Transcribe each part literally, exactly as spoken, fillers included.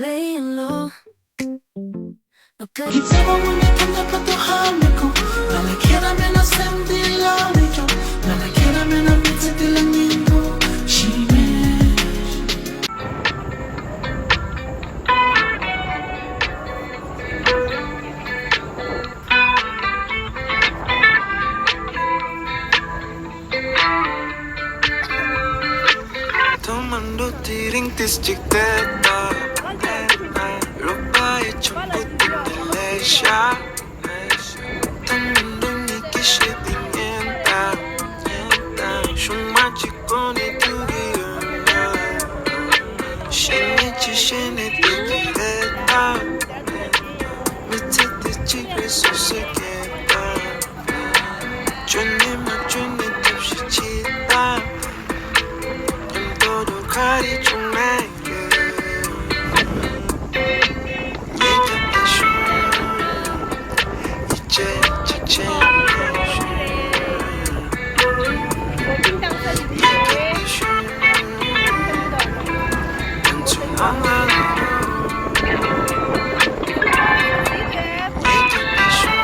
Laying low. Okay. He never wanna come up at the home, go. Nala kera mena sendi la me yo. Nala kera mena mitse de la ningo. Shime. ཐོག་མར་འགྲོ་དུས་རིང་དུས་གཅིག་དེ་ལྟ། རོགས་པ་ཡི་ཆུང་བུ་དེ་དེ་ལས་ཤ། ཐོག་མར་འགྲོ་ནི་ཀི་ཤེས་དེ་ཉན་ལྟ། ཤུང་མ་གཅིག་གོ་ནི་དུ་གི་ཡོད་ན། ཤེས་ནི་ཅི་ཤེས་ནི་དེ་གི་ལས་ལྟ། མི་ཚེ་དེ་གཅིག་རེད་སོ་སོའི་སྐད་དང་། བཅོས་ནས་མ་བཅོས་ནས་ཐབས་ཤེས་བྱེད་དང་། མཉམ་དུ་འགྲོ་ག་རེ་བྱུང་མེད་ཀྱི། ཉེ་རྒྱབ་ཏུ་ཤོག་ཡིད་ཆེས་ཅི་བྱེད་མེད་ཤོག་ཉེ་རྒྱབ་ཏུ་ཤོག་ང་ཚོ་ནང་ལ་ལོག་རོགས། ཉེ་རྒྱབ་ཏུ་ཤོག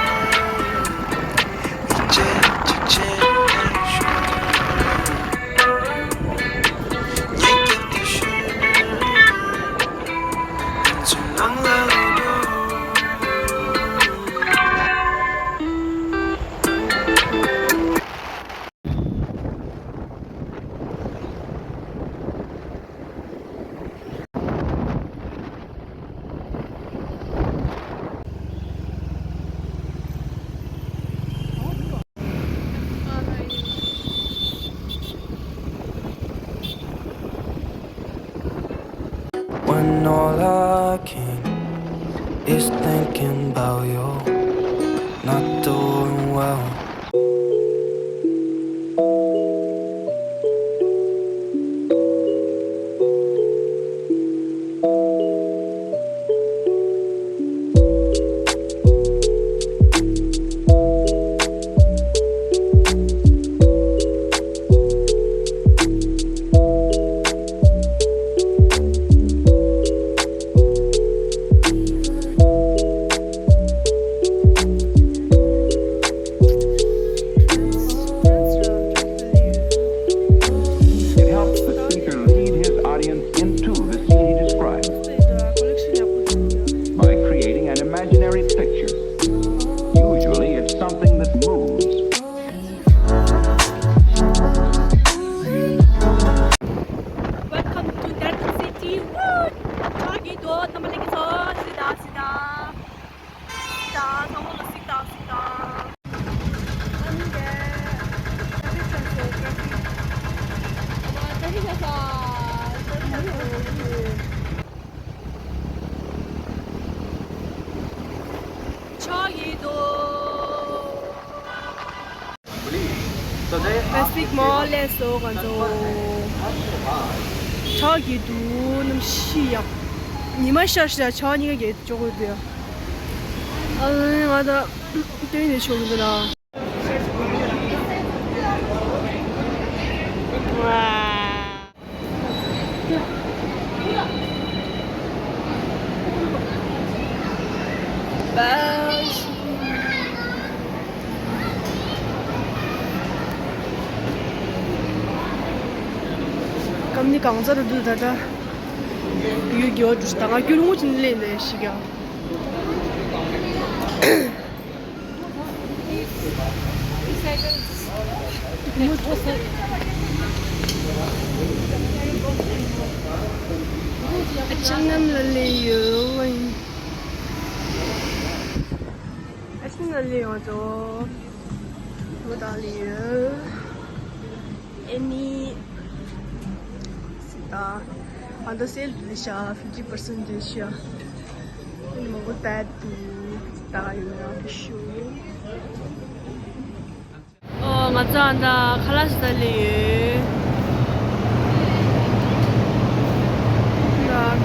When all I can is thinking about you, not doing well. It helps the speaker lead his audience into the scene he describes by creating an imaginary picture. Usually, it's something that moves. Welcome to Delta City. Woo! ཆོག་གི་འདུག་རྣམ་པ་ལྷན་རྒྱས་ཚོ། སི་ཏ་སི་ཏ། སི་ཏ། ཚང་མ་ལ་སི་ཏ་སི་ཏ། ཨ་ནི་ཀྱེ། ཊ་ཕིག་ཆགས་སོང་། ཊ་ཕིག་ཨ་མ་ཊ་ཕིག་ཆགས་སོང་། ཊ་ཕིག་ཆགས་སོང་། ཆོག་གི་འདུག་པེ་སི་ཕིག་མོལ་ལ་སླེབས་སོང་ང་ཚོ། ཆོག་གི་འདུག་གནམ་གཤིས་ཡག་ཉི་མ་ཤར་ཤར་ཆོག་གཉིས་ཀ་གྱེས་ཆོག་གི་འདུག་ཨ་ནི་ང་ད་སྟོན་ནས་ཆོག་གི་འདུག་ལ། སྐམ་ནི་གང་ཚར་འདུག་ད་ལྟ། ཡུལ་གྱི་འོ་འདུག་ད་ང་རྒྱུན་ངོ་ཅིག་ནི་ལས་ནས་ཤི་ག་ཨ་ཅག་ནམ་ལ་ལས་ཡོད། ཨ་ཅག་ནམ་ལ་ལས་ཡོད་དོ། ལོ་དང་ལས་ཡོད། ཨེ་ནི། སི་ཏ། ཨ་ད་སེལ་དུ་ཤ་ཕིབ་ཊི་པར་སེན་ཊི་ཤ། ཨ་ནི་མང་པོ་ཏད་དུ་སི་ཏ་ཡོད་ན་ཤུ། ཨོ་ང་ཚོ་ཨ་ད་ཁ་ལག་ཟ་ལེ་ཡོད།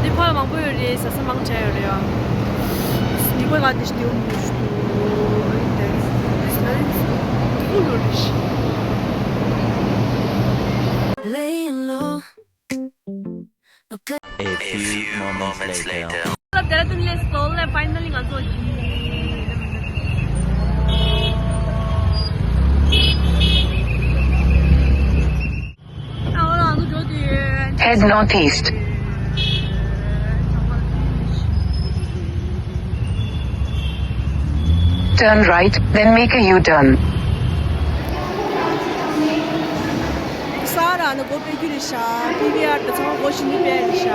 འདི་ཕར་མང་པོ་ཡོད་རེད། ཟ་ས་མང་ཆེ་ཡོད་རེད་ཨ། འདི་ཁོ་ང་དེ་ཞིག་དེ་འོང་མི་ཞུ། Laying low. A few moments later. ལ་ཌེ་ར་ཌུན་ལ་སླེབས་སོང་། ཕའི་ནལ་ལི་ང་ཚོ་Head northeast. Turn right, then make a U-turn. ས་ར་ནི་སྒོ་ཕྱེ་རྒྱུ་རེད་ཤག་པི་བི་ཨར་དང་ཚང་མ་སྒོ་ཕྱེ་ནས་ཕེབས་རེད་ཤག་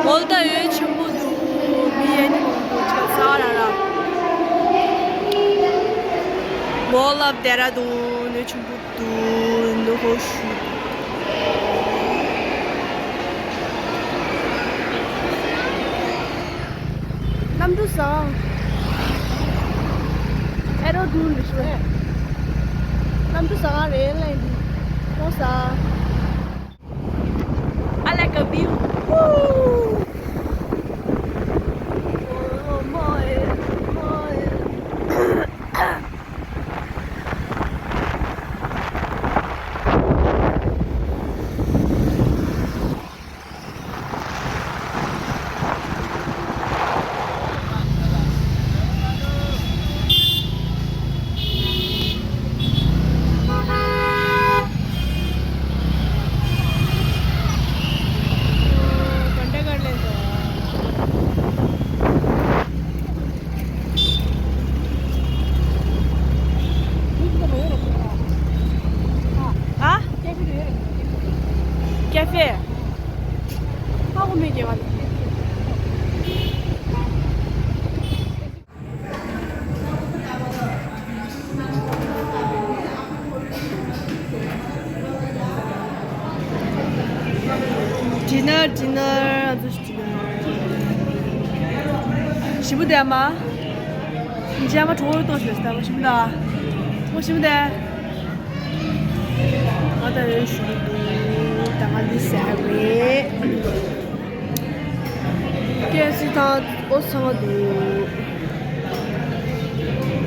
མོལ་ད་འོད་ཆེན་པོ་འདུག་མི་ཡ་ནི་མང་པོ་འདུག་ས་ར་ར། Mall of Dehradun འོད་ཆེན་པོ་འདུག་ནི་ཧོ་ཤུ། གནམ་གྲུ་བཟང་། ཨེ་རོ་ཌུན་རེད་ཤག་གནམ་གྲུ་བཟང་རེད་ལ་འདི། ཧོ་ས། I like a view. Woo! Oh, my, my. ཨ། ཀེ་ཧྥེ། ཧ་གོ་མེད་ཀྱི་བ། ཌི་ནར་ཌི་ནར་ང་ཚོ་ཞིམ་པོ་བསྡད་མ། ཞིམ་པོ་བསྡད། ཞིམ་པོ་བསྡད། ང་ད་རེས་ཞུ་གི་འདུག་ད་ང་འདི་ཟ་གི་རེད། ཀེ་ཨེཕ་སི་དང་ཨོ་ཚང་འདུག་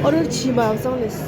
ཨོ་རོ་ཆི་མ་བཟང་ལེས།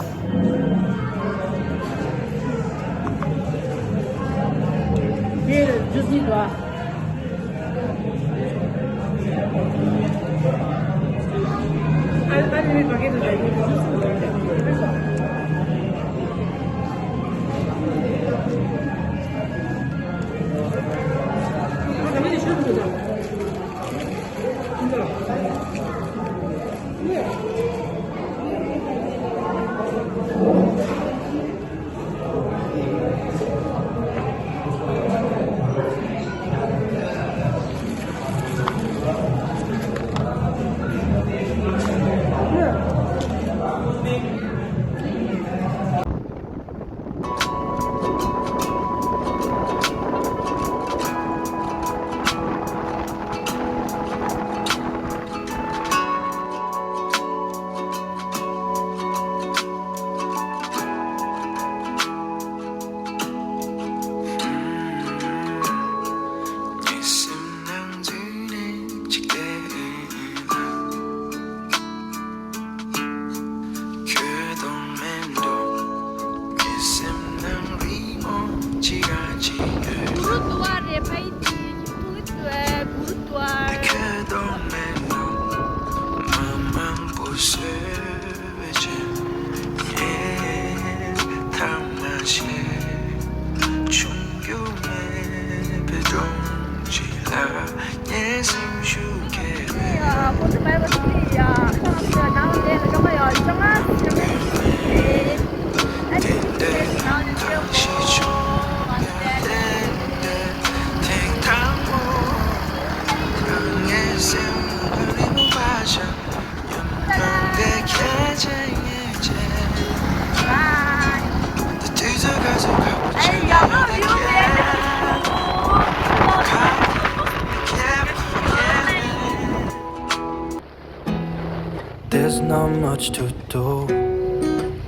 There's not much to do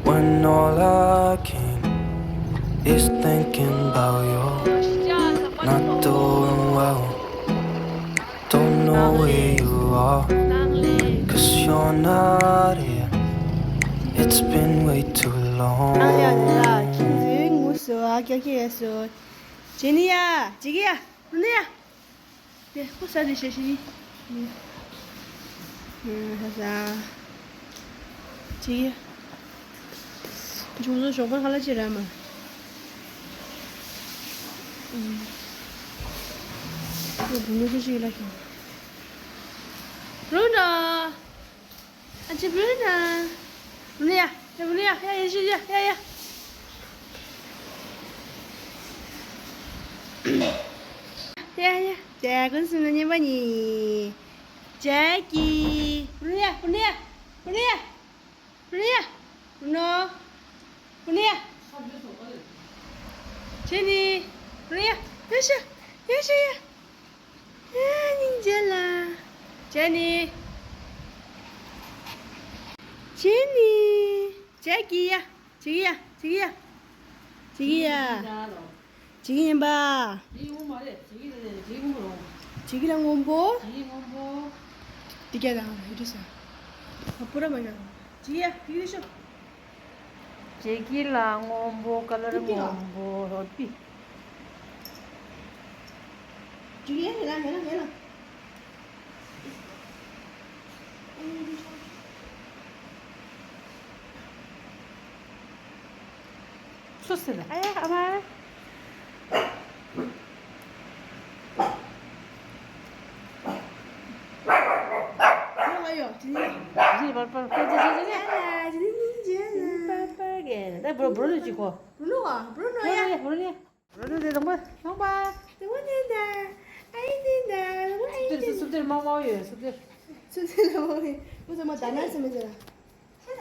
when all I can is thinking about you. Not doing well. Don't know where you are, cause you're not here. It's been way too long. ཨ་ལེ་ཨ་ལེ་ཨ། ཁྱིམ་ཚེས་ངུ་སོ། ཨ་ཀྱ་ཀྱ་སོ། ཇེ་ནི་ཡ། ཇི་གི་ཡ། ནི་ཡ། དེ་ཁོ་ས་དེ་ཤེས་ཤེས། ཧ་ས། ཅི་ཡ། འབྱུང་བཟོ་ཞོགས་པ་ཧ་ལ་ཅི་ར་མ། ཨུམ། ཁོ་བུ་མོ་ཤི་ཤི་ལ་ཤི། རུ་ན། ཨ་ཅི་བུ་ན། བུ་ན་ཡ། ཡ་བུ་ན་ཡ། ཡ་ཡ་ཤི་ཡ། ཡ་ཡ། ཡ་ཡ། ཇེ་ཀུན་སུ་ན་ཉན་པ་ཉི། ཇེ་ཀི། བུ་ན་ཡ། བུ་ན་ཡ། བུ་ན་ཡ། བུ་ན་ཡ། བུ་ན། བུ་ན་ཡ། ཇེ་ནི། བུ་ན་ཡ། ཡ་ཤ། ཡ་ཤ་ཡ། ཨ་ནི་ཇེ་ལ། ཇེ་ནི། ཇེ་ནི། ཇེ་ཀི་ཡ། ཇེ་ཀི་ཡ། ཇེ་ཀི་ཡ། ཇེ་ཀི་ཡ། ཇེ་ཀི་ཡིན་པ། ཇེ་ཀི་ལ་སྔོན་པོ། འདི་སྐད་དང་ཧི་ཏི་ས། ཨ་པུ་ར་མ་ཡ། ཇེ་ཀི་ཡ། ཇེ་ཀི་ལ་སྔོན་པོ། ཀ་ལར་སྔོན་པོ། རོ་ཏི། ཇེ་ཀི་ཡ། ཡ་ལ་ཡ་ལ་ཡ་ལ། སུ་ཟེར་ལ། ཨ་ཡ་ཨ་མ། ཨ་ཡོ། ཇི་ནི། ཇི་ནི་པར་པར་པར་ཇི་ཇི་ཇི་ཇི། ཇི་ནི་ཇི་ནི། པར་པར་གེ། ད་བུ་རུ་བུ་རུ་ཅི་ཁོ། བུ་རུ་ཨ། བུ་རུ་ཨ་ཡ། བུ་རུ་ཨ། རོ་ནི་དེ་དང་པོ་དང་པོ། དང་པོ་དེ་འདྲ། ཨ་ཡི་དེ་འདྲ། དང་པོ་ཨ་ཡི་དེ་འདྲ། སུབ་ཏེ་མང་མང་ཡོད། སུབ་ཏེ། སུབ་ཏེ་ལ་མང་མང་ཡོད། ཁོ་ཚང་མ་ད་ན་སུ་མི་ཟེར། ཤ་ད།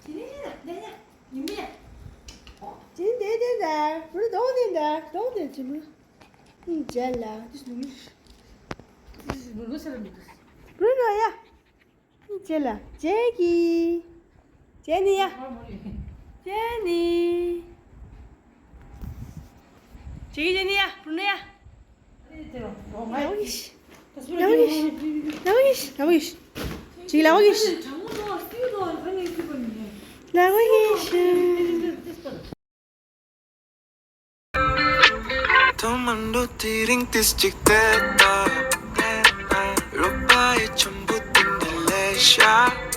ཇི་ནི་ཤ་ད། འདི་ཡ། ཉི་མ་ཡ། ཇི་ནི་དེ་དེ་འདྲ། རུ་དོང་དེ་འདྲ། དོང་དེ་ཇི་མོ། ཨིན་ཇ་ལ། དེ་སུ་མི། དེ་སུ་མི་ཟེར་མི་འདུག་རུ་ནོ་ཡ། ཅེ་ལ། ཅེ་གི། ཅེ་ནི་ཡ། ཅེ་ནི། ཅེ་གི་ཅེ་ནི་ཡ། བུ་ནི་ཡ། ལ་བ་གི་ཤི། ལ་བ་གི་ཤི། ལ་བ་གི་ཤི། ལ་བ་གི་ཤི། ཅེ་གི་ལ་བ་གི་ཤི། ལ་བ་གི་ཤི། ཐོག་མར་འགྲོ་དེ་རིང་ཏིས་གཅིག་བལྟས་ད། རོགས་པ་ཡི་ཆུན་པོ་དེ་འདྲ་ལས་ཤ།